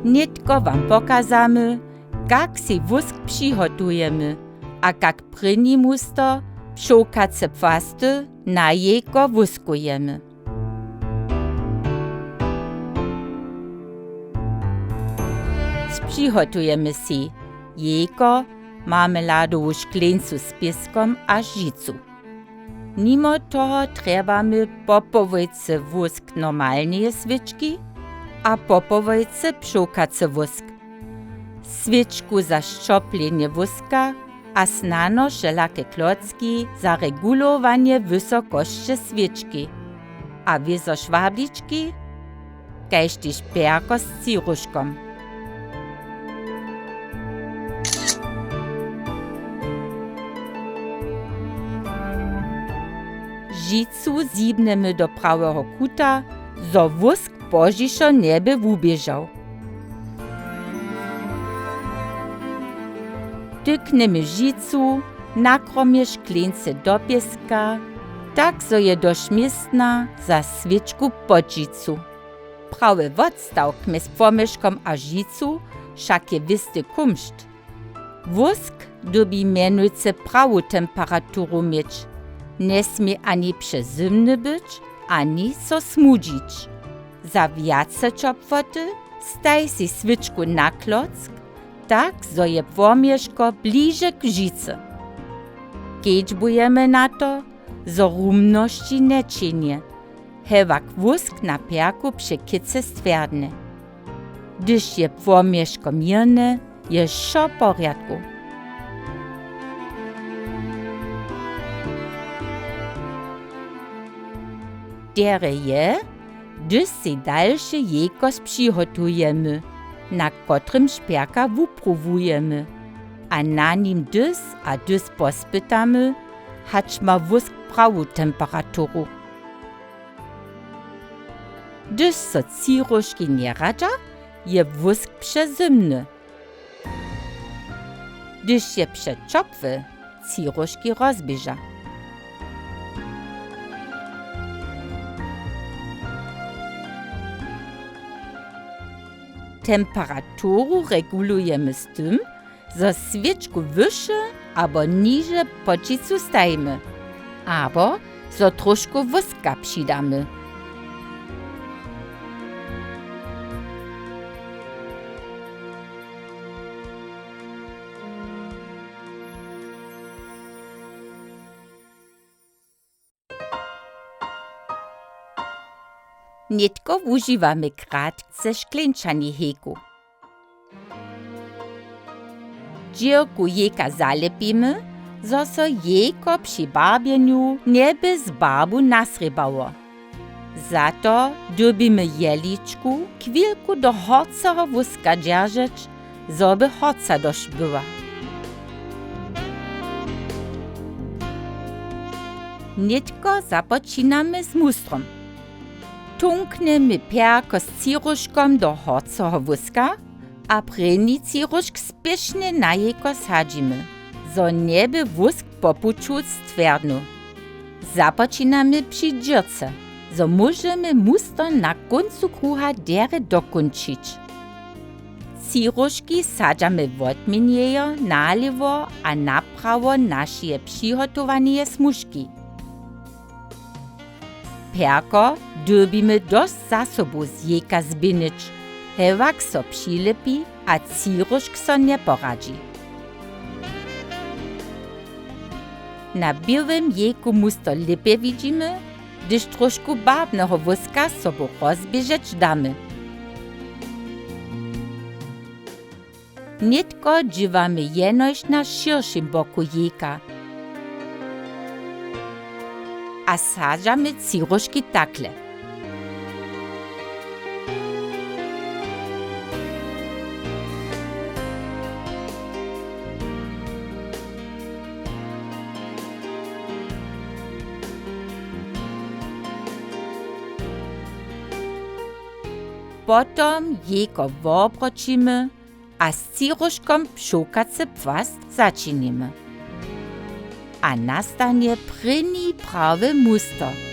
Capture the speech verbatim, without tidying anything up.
Nětko wam pokazamy, kak sej wósk přihotujemy a kak prěni muster pšołkace płasty na jejko wóskujemy. Přihotujemy sej jejko, marmeladowu škleńcu z pěskom a žicu. Nimo toho trjebamy po połojcy wósk normalneje swěčki a po połojcy pšołkacy wósk. Swěčku za šćopljenje wóska a snano wšelake klocki za regulowanje wysokosće swěčki a wězo šwablički, kaž tež pjerko z ciruškom. Žicu zhibnemy do praweho kuta, zo wósk pozdźišo njeby wuběžał. Tyknemy žicu na kromje škleńce do pěska, tak zo je dosć městna za swěčku pod žicu. Prawy wotstawk mjez płomješkom a žicu wšak je wěsty kumšt. Wósk dyrbi mjenujcy prawu temperaturu měć, njesmě ani přezymny być, ani so smudźić. Za wjace ćopłoty staj sej swěčku na klock, tak zo je płomješko bliže k žicy. Kedźbujemy na to, zo rumnosći njećehnje, hewak wósk na pjerku překytře stwjerdnje. Hdyž je płomješko měrne, je wšo w porjadku. Derje je, hdyž sej dalše jejko spřihotujemy, na kotrymž pjerka wupruwujemy a na nim hdys a hdys pospytamy, hač ma wósk prawu temperaturu. Hdyž so ciruški njeradźa, je wósk přezymny. Hdyž je přećopły, ciruški rozběža. Temperaturu regulujemy z tym, zo swěčku wyše abo niže pod žicu stajimy, abo zo tróšku wóska přidamy. Nětko wužiwamy kratce škleńčani hejku. Dźěrku jejka zalěpimy, zo so jejko při barbjenju njeby z barbu nasrěbało. Za to dyrbimy jehličku chwilku do horceho wóska dźeržeć, zo by horca dosć była. Nětko započinamy z mustrom. Tunknemy pjerko z ciruškom do horceho wóska a prěni cirušk spěšnje na jejko sadźimy, zo njeby wósk po puću stwjerdnył. Započinamy při dźěrce, zo móžemy muster na kóncu kruha derje dokónčić. Ciruški sadźamy wotměnjejo nalěwo a naprawo našeje přihotowaneje smužki. Pjerko dyrbimy dosć za sobu z jejka zběhnyć, hewak so přilěpi a cirušk so njeporadźi. Na běłym jejku muster lěpje widźimy, hdyž tróšku barbneho wóska sobu rozběžeć damy. Nětko dźěłamy jenož na šěršim boku jejka a sadźamy ciruški takle. Potom jejko wobroćimy a z ciruškom pšołkacy płast začinimy. A nastanje prěni prawy muster.